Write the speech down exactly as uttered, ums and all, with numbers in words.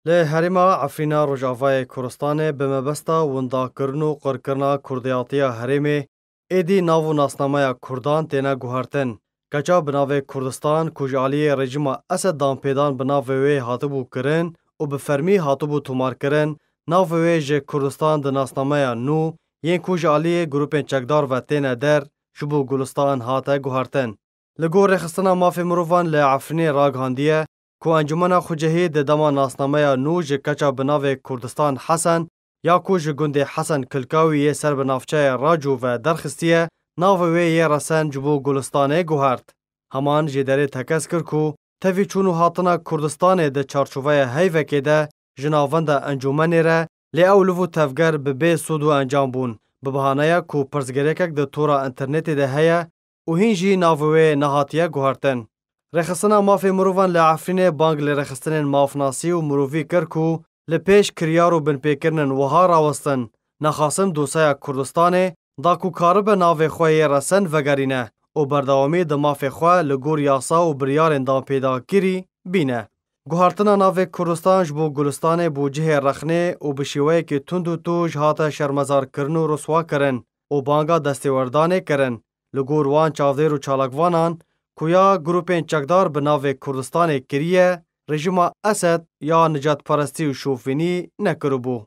Li herêma Efrîna Rojavayê Kurdistanê bi mebesta windakirin û qirkirina kurdiyatiya herêmê êdî nav û nasnameya kurdan têne guhertin. Keça bi navê Kurdistan ku ji aliyê rejîma Esed danpêdan bi navê wê hatibû kirin û bi fermî hatibû tomarkirin, navê wê ji Kurdistan di nasnameya nû yên ku ji aliyê grûpên çekdar ve têne der, ji bo Gulistan hate guhertin. Li gor Rêxistina Mafê Mirovan li Efrînê ragihandiye ku Encûmena Xucehî di dema nasnameya nû ji keça bi navê Kurdistan Hesen ya ku ji gundê Hesen Kilkawî yê ser bi navçeya Racû ve derxistiye, navê wê yê resen ji bo Gulistanê guhert. Heman jêderê tekez kir ku tevî çûn û hatina Kurdistanê di çarçoveya heyvekê de ji navenda encûmenê re, lê ew liv û tevger bi bê sûd û encam bûn, bi bahaneya ku pirsgirêkek di tora înternetê de heye û hîn jî navê wê nehatiye guhertin. Rêxistina Mafê Mirovan li Efrînê bang li rêxistinên mafnasî û mirovî kir ku li pêş kiryar û binpêkirinên wiha rawestin, naxasim dosyaya Kurdistanê da ku karibe navê xwe yê resen vegerîne û berdewamî di mafê xwe li gor yasa û biryarên danpêdakirî bîne. Guhertina navê Kurdistan ji bo Gulistanê bû cihê rexnê û bi şêweyekî tund û tûj hate şermezarkirin û riswakirin û banga destêwerdanê kirin. Li gor wan çavdêr û çalakvanan ku ya grûpên çekdar bi navê Kurdistanê kiriye, rejîma Esed ya nicadperestî û şofînî nekiribû.